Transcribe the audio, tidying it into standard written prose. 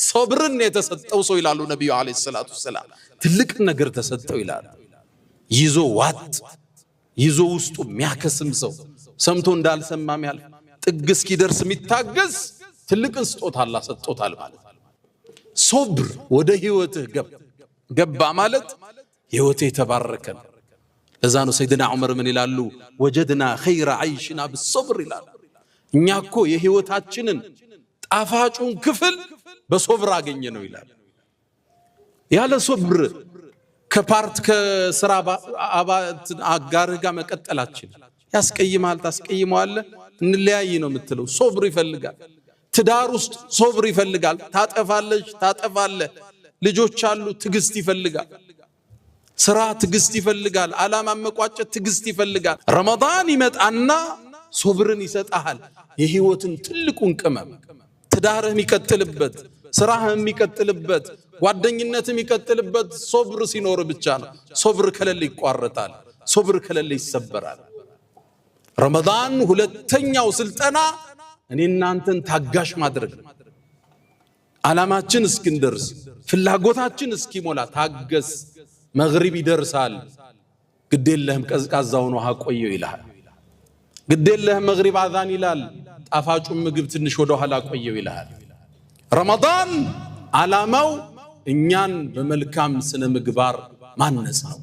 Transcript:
ሶብርን የተሰጠው ሰው ይላሉ ነቢዩ عليه الصلاة والسلام፣ ትልቅ ነገር ተሰጠው ይላሉ። ይዞ ዋጥ ይዞ ውስጡ የሚያከስም ሰው፣ ሰምቶ እንዳልሰማ የሚያልፍ፣ ጥግ እስኪደርስ የሚታገስ ትልቅን ስጦታ አላህ ሰጥቶታል ማለት ነው። ሶብር ወደ ህይወትህ ገባ ማለት ህይወትህ የተባረከ ነው። ለዛ ነው ሰይድና ዑመር ምን ይላሉ? وجدنا خير عيشنا بالصبر ይላሉ። እኛ እኮ የህይወታችንን ጣፋጩን ክፍል በሶብር አገኘነው ይላል። ያለ ሶብር ከ part ከስራ አጋርህ ጋር መቀጠላችን ያስቀይማል፣ ታስቀይመዋለህ፣ እንለያይ ነው የምትለው። ሶብር ይፈልጋል። ትዳር ውስጥ ሶብር ይፈልጋል። ታጠፋለች፣ ታጠፋለህ። ልጆች አሉ፣ ትዕግስት ይፈልጋል። ስራ ትዕግስት ይፈልጋል። ዓላማ መቋጨት ትዕግስት ይፈልጋል። ረመዳን ይመጣና ሶብርን ይሰጣሃል። የህይወትን ትልቁን ቅመም፣ ትዳርህ የሚቀጥልበት፣ ስራህ የሚቀጥልበት፣ ጓደኝነት የሚቀጥልበት ሶብር ሲኖር ብቻ ነው። ሶብር ከሌለ ይቋረጣል። ሶብር ከሌለ ይሰበራል። ረመዳን ሁለተኛው ስልጠና እኔ እናንተን ታጋሽ ማድረግ ነው። ዓላማችን እስክንደርስ፣ ፍላጎታችን እስኪሞላ ታገስ። መግሪብ ይደርሳል፣ ግዴለህም ቀዝቃዛውን ውሃ ቆየው ይልሃል። ግዴለህም መግሪብ አዛን ይላል፣ ጣፋጩን ምግብ ትንሽ ወደ ኋላ ቆየው ይልሃል። ረመዳን ዓላማው እኛን በመልካም ስነ ምግባር ማነጽ ነው።